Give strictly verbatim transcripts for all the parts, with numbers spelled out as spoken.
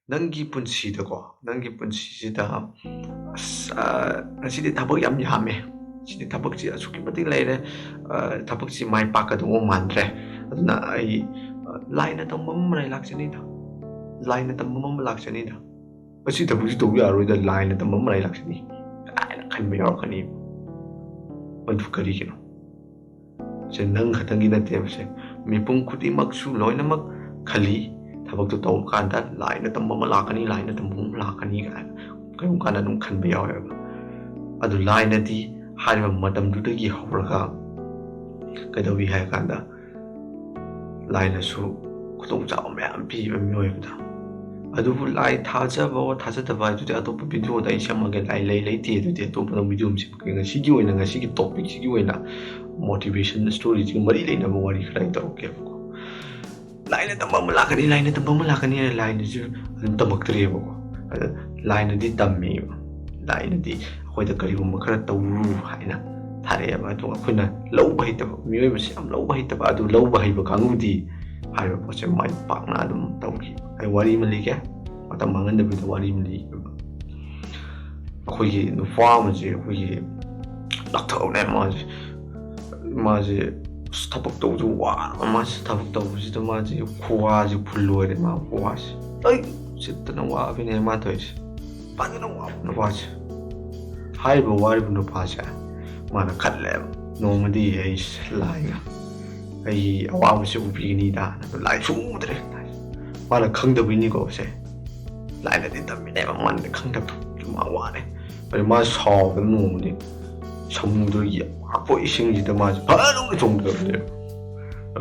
ꯅꯪꯒꯤ ꯄꯨꯟꯁꯤꯗꯀꯣ, ꯅꯪꯒꯤ ꯄꯨꯟꯁꯤꯁꯤꯗ, "ꯑꯁ, ꯑ, ꯉꯁꯤꯗꯤ ꯊꯕꯛ ꯌꯥꯝ ꯌꯥꯝꯃꯦ, ꯉꯁꯤꯗꯤ ꯊꯕꯛꯁꯤ ꯑꯁꯨꯛꯀꯤ ꯃꯇꯤꯛ ꯂꯩꯔꯦ, ꯑ, ꯊꯕꯛꯁꯤ ꯃꯥꯏ ꯄꯥꯛꯀꯗꯧꯕ ꯃꯥꯟꯗ꯭ꯔꯦ, ꯑꯗꯨꯅ ꯑꯩ, ꯑ, ꯂꯥꯏꯅ ꯇꯝꯕ ꯑꯃ ꯂꯥꯛꯆꯅꯤꯗ, ꯂꯥꯏꯅ ꯇꯝꯕ ꯑꯃ ꯂꯥꯛꯆꯅꯤꯗ, ꯃꯁꯤ ꯊꯕꯛꯁꯤ ꯇꯧꯕ ꯌꯥꯔꯣꯏꯗ, ꯂꯥꯏꯅ ꯇꯝꯕ ꯑꯃ ꯂꯥꯛꯆꯅꯤ" ꯀꯥꯏꯅ ꯈꯟꯕ ꯌꯥꯎꯔꯛꯀꯅꯤ꯫ ꯃꯗꯨ ꯀꯔꯤꯒꯤꯅꯣ? ꯁꯦ ꯅꯪ ꯈꯛꯇꯪꯒꯤ ꯅꯠꯇꯦꯕ꯫ ꯁꯦ ꯃꯤꯄꯨꯝ ꯈꯨꯗꯤꯡꯃꯛꯁꯨ ꯂꯣꯏꯅꯃꯛ ꯈꯜꯂꯤ꯫ ꯊꯕꯛꯇꯣ ꯇꯧꯔꯀꯥꯟꯗ ꯂꯥꯏꯅ ꯇꯝꯕ ꯑꯃ ꯂꯥꯛꯀꯅꯤ, ꯂꯥꯏꯅ ꯇꯝꯕ ꯑꯃ ꯂꯥꯛꯀꯅꯤ ꯀꯥꯏꯅ ꯀꯔꯤꯒꯨꯝꯕ ꯀꯥꯟꯗ ꯑꯗꯨꯝ ꯈꯟꯕ ꯌꯥꯎꯋꯦꯕ꯫ ꯑꯗꯨ ꯂꯥꯏꯅꯗꯤ ꯍꯥꯏꯔꯤꯕ ꯃꯇꯝꯗꯨꯗꯒꯤ ꯍꯧꯔꯒ ꯀꯩꯗꯧꯏ ꯍꯥꯏ ꯀꯥꯟꯗ, ꯂꯥꯏꯅꯁꯨ ꯈꯨꯗꯣꯡꯆꯥꯕ ꯃꯌꯥꯝ ꯄꯤꯕ ꯃꯤꯑꯣꯏꯕꯗ꯫ ꯑꯗꯨꯕꯨ ꯂꯥꯏ ꯊꯥꯖꯕ ꯑꯣꯔ ꯊꯥꯖꯗꯕ ꯍꯥꯏꯗꯨꯗꯤ ꯑꯇꯣꯞꯄ ꯚꯤꯗꯤꯑꯣꯗ ꯑꯩ ꯁꯦꯝꯃꯒꯦ꯫ ꯂꯥꯏ ꯂꯩ ꯂꯩꯇꯦ ꯑꯗꯨꯗꯤ ꯑꯇꯣꯞꯄꯗ ꯚꯤꯗꯤꯑꯣ ꯑꯃ ꯁꯦꯝꯃꯛꯀꯦ꯫ ꯉꯁꯤꯒꯤ ꯑꯣꯏꯅ, ꯉꯁꯤꯒꯤ ꯇꯣꯄꯤꯛꯁꯤꯒꯤ ꯑꯣꯏꯅ ꯃꯣꯇꯤꯚꯦꯁꯟ ꯁ꯭ꯇꯣꯔꯤꯁꯤꯒ ꯃꯔꯤ ꯂꯩꯅꯕ ꯋꯥꯔꯤ ꯈꯔ ꯑꯩ ꯇꯧꯔꯛꯀꯦꯕꯀꯣ꯫ ꯂꯥꯏꯅ ꯇꯝꯕ ꯑꯃ ꯂꯥꯛꯀꯅꯤ, ꯂꯥꯏꯅ ꯇꯝꯕ ꯑꯃ ꯂꯥꯛꯀꯅꯤ ꯍꯥꯏꯅ ꯂꯥꯏꯅꯁꯨ ꯑꯗꯨꯝ ꯇꯝꯃꯛꯇ꯭ꯔꯦꯕꯀꯣ꯫ ꯑꯗ ꯂꯥꯏꯅꯗꯤ ꯇꯝꯃꯦꯕ꯫ ꯂꯥꯏꯅꯗꯤ ꯑꯩꯈꯣꯏꯗ ꯀꯔꯤꯒꯨꯝꯕ ꯈꯔ ꯇꯧꯔꯨ ꯍꯥꯏꯅ ꯊꯥꯔꯛꯑꯦꯕ꯫ ꯑꯗꯣ ꯑꯩꯈꯣꯏꯅ ꯂꯧꯕ ꯍꯩꯇꯕ, ꯃꯤꯑꯣꯏꯕꯁꯤ ꯌꯥꯝ ꯂꯧꯕ ꯍꯩꯇꯕ꯫ ꯑꯗꯨ ꯂꯧꯕ ꯍꯩꯕ ꯀꯥꯡꯕꯨꯗꯤ ꯍꯥꯏꯔꯤꯕ ꯄꯣꯠꯁꯦ ꯃꯥꯏ ꯄꯥꯛꯅ ꯑꯗꯨꯝ ꯇꯧꯈꯤ꯫ ꯑꯩ ꯋꯥꯔꯤ ꯑꯃ ꯂꯤꯒꯦ, ꯃꯇꯝ ꯃꯥꯡꯍꯟꯗꯕꯤꯗ ꯋꯥꯔꯤ ꯑꯃ ꯂꯤꯒꯦꯕ꯫ ꯑꯩꯈꯣꯏꯒꯤ ꯅꯨꯄꯥ ꯑꯃꯁꯦ ꯑꯩꯈꯣꯏꯒꯤ ꯂꯥꯛꯊꯧꯅꯦ ꯃꯥꯁꯦ꯫ ꯃꯥꯁꯦ ꯑꯁ ꯊꯕꯛ ꯇꯧꯕꯁꯨ ꯋꯥꯔꯕ꯫ ꯃꯥꯁꯦ ꯊꯕꯛ ꯇꯧꯕꯁꯤꯗ ꯃꯥꯁꯦ ꯈꯨꯋꯥꯁꯦ ꯐꯨꯜ ꯑꯣꯏꯔꯦ꯫ ꯃꯥ ꯈꯨꯋꯥꯁꯦ ꯑꯩ ꯎꯁꯤꯠꯇꯅ ꯋꯥꯕꯤꯅꯦ ꯃꯥ ꯇꯧꯔꯤꯁꯦ꯫ ꯐꯖꯅ ꯋꯥꯕ ꯅꯨꯄꯥꯁꯦ꯫ ꯍꯥꯏꯔꯤꯕ ꯋꯥꯔꯤꯕ ꯅꯨꯄꯥꯁꯦ ꯃꯥꯅ ꯈꯜꯂꯦꯕ, "ꯅꯣꯡꯃꯗꯤ ꯑꯩ ꯂꯥꯏꯅ ꯑꯩꯒꯤ ꯑꯋꯥꯕꯁꯦ ꯎꯕꯤꯒꯅꯤꯗ"꯫ ꯑꯗꯣ ꯂꯥꯏ ꯁꯨꯡ ꯎꯗ꯭ꯔꯦ꯫ ꯃꯥꯅ ꯈꯪꯗꯕꯩꯅꯤꯀꯣ ꯁꯦ꯫ ꯂꯥꯏꯅꯗꯤ ꯇꯝꯃꯤꯅꯦꯕ, ꯃꯥꯅꯗꯤ ꯈꯪꯗꯕ꯫ ꯃꯥ ꯋꯥꯔꯦ꯫ ꯑꯗꯨ ꯃꯥ ꯁꯥꯎꯗꯅ ꯅꯣꯡꯃꯗꯤ ꯁꯃꯨꯗ꯭ꯔꯒꯤ ꯑꯄꯣꯛ ꯏꯁꯤꯡꯁꯤꯗ ꯃꯥꯁꯦ ꯐꯠ ꯂꯥꯎꯅ ꯆꯣꯡꯊꯕꯅꯦꯕ꯫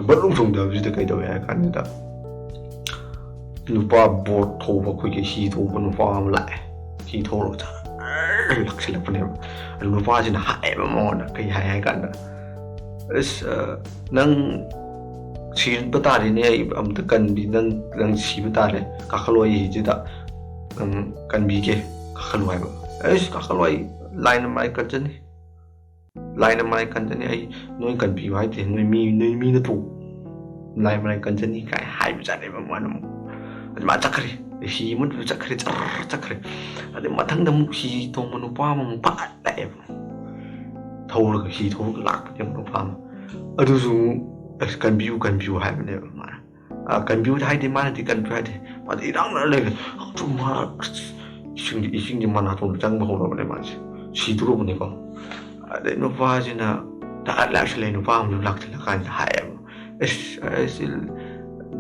ꯐꯠ ꯂꯥꯎꯅ ꯆꯣꯡꯊꯕꯁꯤꯗ ꯀꯩꯗꯧꯋꯦ ꯍꯥꯏ ꯀꯥꯟꯗ, ꯅꯨꯄꯥ ꯕꯣꯠ ꯊꯧꯕ, ꯑꯩꯈꯣꯏꯒꯤ ꯍꯤ ꯊꯧꯕ ꯅꯨꯄꯥ ꯑꯃ ꯂꯥꯛꯑꯦ꯫ ꯍꯤ ꯊꯧꯔꯒ ꯖꯔ ꯂꯥꯛꯁꯤꯜꯂꯛꯄꯅꯦꯕ꯫ ꯑꯗꯨ ꯅꯨꯄꯥꯁꯤꯅ ꯍꯥꯏꯌꯦꯕ ꯃꯉꯣꯟꯗ, ꯀꯩ ꯍꯥꯏ ꯍꯥꯏ ꯀꯥꯟꯗ, "ꯑꯁ, ꯑ, ꯅꯪ ꯁꯤꯕ ꯇꯥꯔꯦꯅꯦ, ꯑꯩ ꯑꯝꯇ ꯀꯟꯕꯤ, ꯅꯪ, ꯅꯪ ꯁꯤꯕ ꯇꯥꯔꯦ, ꯀꯥꯈꯠꯂꯣ ꯑꯩ ꯍꯤꯁꯤꯗ, ꯅꯪ ꯀꯟꯕꯤꯒꯦ, ꯀꯥꯈꯠꯂꯣ" ꯍꯥꯏꯕ꯫ "ꯑꯩꯁ, ꯀꯥꯈꯠꯂꯣ, ꯑꯩ ꯂꯥꯏꯅ ꯃꯔꯥꯏ ꯀꯟꯖꯅꯤ, ꯂꯥꯏꯅ ꯃꯔꯥꯏ ꯀꯟꯖꯅꯤ, ꯑꯩ ꯅꯣꯏ ꯀꯟꯕꯤꯌꯨ ꯍꯥꯏꯗꯦ, ꯅꯣꯏ ꯃꯤ, ꯅꯣꯏ ꯃꯤ ꯅꯠꯇ꯭ꯔꯣ? ꯂꯥꯏ ꯃꯔꯥꯏ ꯀꯟꯖꯅꯤ" ꯀꯥꯏ ꯍꯥꯏꯕꯖꯥꯠꯅꯦꯕ ꯃꯥꯅ ꯑꯃꯨꯛ꯫ ꯑꯗꯨ ꯃꯥ ꯆꯠꯈ꯭ꯔꯦ꯫ ꯍꯤ ꯑꯃꯗꯨꯗ ꯆꯠꯈ꯭ꯔꯦ, ꯆꯔ ꯆꯠꯈ꯭ꯔꯦ꯫ ꯑꯗꯩ ꯃꯊꯪꯗ ꯑꯃꯨꯛ ꯍꯤ ꯇꯣꯡꯕ ꯅꯨꯄꯥ ꯑꯃꯃꯨꯛ ꯐꯠ ꯂꯥꯛꯑꯦꯕ, ꯊꯧꯔꯒ, ꯍꯤ ꯊꯧꯔꯒ ꯂꯥꯛꯄꯅꯦꯕ ꯅꯨꯄꯥ ꯑꯃ꯫ ꯑꯗꯨꯁꯨ ꯑꯃꯨꯛ, "ꯑꯁ, ꯀꯟꯕꯤꯌꯨ, ꯀꯟꯕꯤꯌꯨ" ꯍꯥꯏꯕꯅꯦꯕ ꯃꯥꯅ꯫ ꯑ, ꯀꯟꯕꯤꯌꯨ ꯍꯥꯏꯗꯦ, ꯃꯥꯅꯗꯤ ꯀꯟꯕꯤꯌꯨ ꯍꯥꯏꯗꯦ, ꯃꯥꯗꯤ ꯏꯔꯥꯡꯅꯔ ꯂꯩꯔꯦ꯫ ꯑꯗꯨ ꯃꯥ, ꯑꯁ, ꯏꯁꯤꯡꯗꯤ, ꯏꯁꯤꯡꯗꯤ ꯃꯅꯥꯇꯣꯟꯗ ꯆꯪꯕ ꯍꯧꯔꯕꯅꯦ ꯃꯥꯁꯦ, ꯁꯤꯗꯣꯔꯕꯅꯤꯀꯣ꯫ ꯑꯗꯩ ꯅꯨꯄꯥꯁꯤꯅ ꯇꯥꯔ ꯂꯥꯛꯁꯜꯂꯦ, ꯅꯨꯄꯥ ꯑꯃꯁꯨ ꯂꯥꯛꯁꯜꯂꯀꯥꯟꯗ ꯍꯥꯏꯌꯦꯕ, "ꯑꯁ, ꯑꯁ,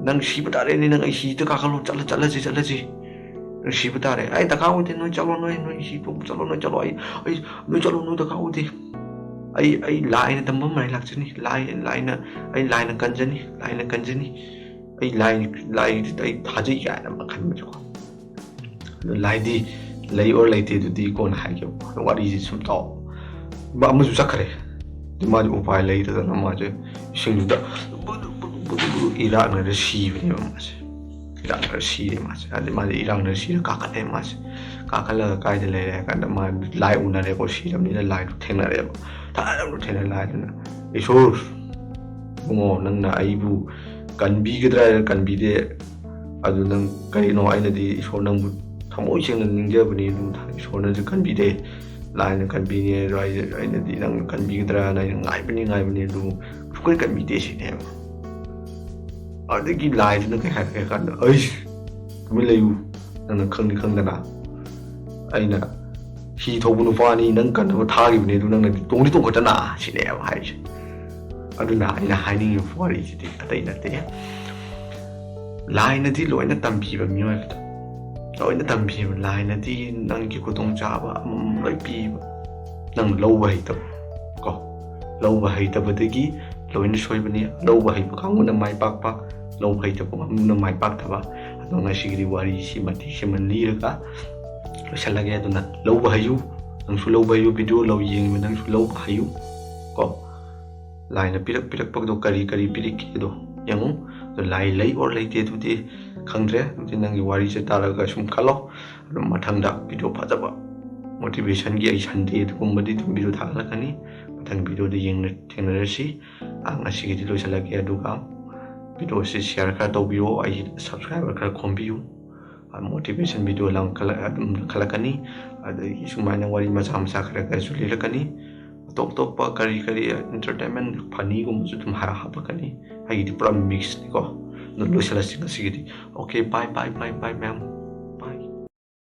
ꯅꯪ ꯁꯤꯕ ꯇꯥꯔꯦꯅꯦ, ꯅꯪ ꯑꯩ ꯍꯤꯗ ꯀꯥꯈꯠꯂꯣ, ꯆꯠꯂ-, ꯆꯠꯂꯁꯤ, ꯆꯠꯂꯁꯤ, ꯅꯪ ꯁꯤꯕ ꯇꯥꯔꯦ꯫ ꯑꯩ ꯗꯔꯀꯥꯔ ꯑꯣꯏꯗꯦ, ꯅꯣꯏ ꯆꯠꯂꯣ, ꯅꯣꯏ, ꯅꯣꯏ ꯍꯤ ꯇꯣꯡꯕ ꯆꯠꯂꯣ, ꯅꯣꯏ ꯆꯠꯂꯣ, ꯑꯩ, ꯑꯩ, ꯅꯣꯏ ꯆꯠꯂꯣ, ꯅꯣꯏ ꯗꯔꯀꯥꯔ ꯑꯣꯏꯗꯦ꯫ ꯑꯩ, ꯑꯩ ꯂꯥꯏꯅ ꯇꯝꯕ ꯑꯃ ꯂꯥꯛꯆꯅꯤ, ꯂꯥꯏ, ꯂꯥꯏꯅ, ꯑꯩ ꯂꯥꯏꯅ ꯀꯟꯖꯅꯤ, ꯂꯥꯏꯅ ꯀꯟꯖꯅꯤ, ꯑꯩ ꯂꯥꯏ, ꯂꯥꯏ, ꯑꯩ ꯊꯥꯖꯩ" ꯀꯥꯏꯅ ꯑꯃ ꯈꯟꯕꯁꯨꯀꯣ꯫ ꯑꯗꯣ ꯂꯥꯏꯗꯤ ꯂꯩ ꯑꯣꯔ ꯂꯩꯇꯦ ꯑꯗꯨꯗꯤ ꯀꯣꯟꯅ ꯍꯥꯏꯒꯦꯕꯀꯣ꯫ ꯑꯗꯣ ꯋꯥꯔꯤꯁꯦ ꯁꯨꯝ ꯇꯥꯎ꯫ ꯃꯥ ꯑꯃꯁꯨ ꯆꯠꯈ꯭ꯔꯦ꯫ ꯑꯗꯨ ꯃꯥꯁꯦ ꯎꯄꯥꯏ ꯂꯩꯇꯗꯅ ꯃꯥꯁꯦ ꯏꯁꯤꯡꯗꯨꯗ ꯕꯨꯗꯨ ꯕꯨꯗꯨ ꯕꯨꯗꯨ ꯕꯨꯗꯨ ꯏꯔꯥꯛꯅꯔ ꯁꯤꯕꯅꯦꯕ ꯃꯥꯁꯦ꯫ ꯏꯔꯥꯛꯅꯔ ꯁꯤꯔꯦ ꯃꯥꯁꯦ꯫ ꯑꯗꯩ ꯃꯥꯁꯦ ꯏꯔꯥꯛꯅꯔ ꯁꯤꯔ ꯀꯥꯈꯠꯂꯦ ꯃꯥꯁꯦ꯫ ꯀꯥꯈꯠꯂꯒ ꯀꯥꯏꯗ ꯂꯩꯔꯦ ꯍꯥꯏ ꯀꯥꯟꯗ ꯃꯥ ꯂꯥꯏ ꯎꯅꯔꯦꯀꯣ, ꯁꯤꯔꯕꯅꯤꯅ ꯂꯥꯏꯗꯨ ꯊꯦꯡꯅꯔꯦꯕ꯫ ꯊꯥꯖꯕꯗꯨ ꯊꯦꯡꯅꯔꯦ ꯂꯥꯏꯗꯨꯅ, "ꯏꯁꯣꯔ, ꯏꯕꯨꯡꯉꯣ, ꯅꯪꯅ ꯑꯩꯕꯨ ꯀꯟꯕꯤꯒꯗ꯭ꯔꯥ ꯍꯥꯏꯅ ꯀꯟꯕꯤꯗꯦ꯫ ꯑꯗꯨ ꯅꯪ ꯀꯔꯤꯅꯣ? ꯑꯩꯅꯗꯤ ꯏꯁꯣꯔ ꯅꯪꯕꯨ ꯊꯃꯣꯏ ꯁꯦꯡꯅ ꯅꯤꯡꯖꯕꯅꯤ, ꯑꯗꯨ ꯏꯁꯣꯔꯅꯁꯨ ꯀꯟꯕꯤꯗꯦ꯫ ꯂꯥꯏꯅ ꯀꯟꯕꯤꯅꯤ ꯍꯥꯏꯔ ꯑꯩ-, ꯑꯩꯅꯗꯤ ꯅꯪ ꯀꯟꯕꯤꯒꯗ꯭ꯔꯥꯅ ꯑꯩꯅ ꯉꯥꯏꯕꯅꯤ, ꯉꯥꯏꯕꯅꯤ, ꯑꯗꯨꯕꯨ ꯁꯨꯡꯀꯟ ꯀꯟꯕꯤꯗꯦ" ꯁꯤꯅꯦꯕ꯫ ꯑꯗꯒꯤ ꯂꯥꯏꯗꯨꯅ ꯀꯩ ꯍꯥꯏꯔꯛꯀꯦ ꯍꯥꯏ ꯀꯥꯟꯗ, "ꯑꯩꯁ, ꯇꯨꯃꯤꯟ ꯂꯩꯌꯨ, ꯅꯪꯅ ꯈꯪꯗꯤ ꯈꯪꯗꯅ꯫ ꯑꯩꯅ ꯍꯤ ꯊꯧꯕ ꯅꯨꯄꯥꯅꯤ, ꯅꯪ ꯀꯟꯅꯕ ꯊꯥꯈꯤꯕꯅꯤ, ꯑꯗꯨ ꯅꯪꯅꯗꯤ ꯇꯣꯡꯗꯤ ꯇꯣꯡꯈꯠꯇꯅ" ꯁꯤꯅꯦꯕ ꯍꯥꯏꯔꯤꯁꯦ꯫ ꯑꯗꯨꯅ ꯑꯩꯅ ꯍꯥꯏꯅꯤꯡꯉꯤꯕ ꯋꯥꯔꯤꯁꯤꯗꯤ ꯑꯇꯩ ꯅꯠꯇꯦ꯫ ꯂꯥꯏꯅꯗꯤ ꯂꯣꯏꯅ ꯇꯝꯕꯤꯕ ꯃꯤꯑꯣꯏꯕꯗ, ꯂꯣꯏꯅ ꯇꯝꯕꯤꯕ꯫ ꯂꯥꯏꯅꯗꯤ ꯅꯪꯒꯤ ꯈꯨꯗꯣꯡꯆꯥꯕ ꯑꯃꯃꯝ ꯂꯣꯏ ꯄꯤꯕ꯫ ꯅꯪ ꯂꯧꯕ ꯍꯩꯇꯕ ꯀꯣ, ꯂꯧꯕ ꯍꯩꯇꯕꯗꯒꯤ ꯂꯣꯏꯅ ꯁꯣꯏꯕꯅꯤ꯫ ꯂꯧꯕ ꯍꯩꯕ ꯀꯥꯡꯕꯨꯅ ꯃꯥꯏ ꯄꯥꯛꯄ, ꯂꯧꯕ ꯍꯩꯇꯕ ꯀꯥꯡꯕꯨꯅ ꯃꯥꯏ ꯄꯥꯛꯇꯕ꯫ ꯑꯗꯣ ꯉꯁꯤꯒꯤꯗꯤ ꯋꯥꯔꯤꯁꯤ ꯃꯇꯦꯛꯁꯤꯃ ꯂꯤꯔꯒ ꯂꯣꯏꯁꯤꯜꯂꯒꯦ꯫ ꯑꯗꯨꯅ ꯂꯧꯕ ꯍꯩꯌꯨ, ꯅꯪꯁꯨ ꯂꯧꯕ ꯍꯩꯌꯨ, ꯚꯤꯗꯤꯑꯣ ꯂꯧ ꯌꯦꯡꯉꯤꯕ ꯅꯪꯁꯨ ꯂꯧꯕ ꯍꯩꯌꯨ ꯀꯣ꯫ ꯂꯥꯏꯅ ꯄꯤꯔꯛ ꯄꯤꯔꯛꯄꯗꯣ ꯀꯔꯤ ꯀꯔꯤ ꯄꯤꯔꯛꯀꯦꯗꯣ ꯌꯦꯡꯉꯨ꯫ ꯑꯗꯣ ꯂꯥꯏ ꯂꯩ ꯑꯣꯔ ꯂꯩꯇꯦ ꯑꯗꯨꯗꯤ ꯈꯪꯗ꯭ꯔꯦ꯫ ꯑꯗꯨꯗꯤ ꯅꯪꯒꯤ ꯋꯥꯔꯤꯁꯦ ꯇꯥꯔꯒ ꯁꯨꯝ ꯈꯜꯂꯣ꯫ ꯑꯗꯨꯝ ꯃꯊꯪꯗ ꯚꯤꯗꯤꯑꯣ ꯐꯖꯕ ꯃꯣꯇꯤꯚꯦꯁꯟꯒꯤ ꯑꯩ ꯁꯟꯗꯦ ꯑꯗꯨꯒꯨꯝꯕꯗꯤ ꯑꯗꯨꯝ ꯚꯤꯗꯤꯑꯣ ꯊꯥꯒꯠꯂꯛꯀꯅꯤ꯫ ꯃꯊꯪ ꯚꯤꯗꯤꯑꯣꯗ ꯌꯦꯡꯅ-, ꯊꯦꯡꯅꯔꯁꯤ꯫ ꯑ, ꯉꯁꯤꯒꯤꯗꯤ ꯂꯣꯏꯁꯤꯜꯂꯛꯀꯦ꯫ ꯑꯗꯨꯒ ꯚꯤꯗꯤꯑꯣꯁꯦ ꯁꯤꯌꯔ ꯈꯔ ꯇꯧꯕꯤꯌꯣ, ꯑꯩ ꯁꯕꯁꯀ꯭ꯔꯥꯏꯕꯔ ꯈꯔ ꯈꯣꯝꯕꯤꯌꯨ꯫ ꯃꯣꯇꯤꯚꯦꯁꯟ ꯚꯤꯗꯤꯑꯣ ꯂꯪꯈꯠꯂꯛ-, ꯑꯗꯨꯝ ꯂꯪꯈꯠꯂꯛꯀꯅꯤ꯫ ꯑꯗꯒꯤ ꯁꯨꯃꯥꯏꯅ ꯋꯥꯔꯤ ꯃꯆꯥ ꯃꯆꯥ ꯈꯔ ꯈꯔꯁꯨ ꯂꯤꯔꯛꯀꯅꯤ꯫ ꯑꯇꯣꯞ ꯑꯇꯣꯞꯄ ꯀꯔꯤ ꯀꯔꯤ entertainment funny ꯒꯨꯝꯕꯁꯨ ꯑꯗꯨꯝ ꯍꯥ-, ꯍꯥꯞꯄꯛꯀꯅꯤ꯫ ꯑꯩꯒꯤꯗꯤ ꯄꯨꯔꯥ mix ꯅꯤꯀꯣ꯫ ꯑꯗꯨ ꯂꯣꯏꯁꯤꯜꯂꯁꯤ ꯉꯁꯤꯒꯤꯗꯤ꯫ Okay, bye, bye, bye, bye, ꯃꯌꯥꯝ꯫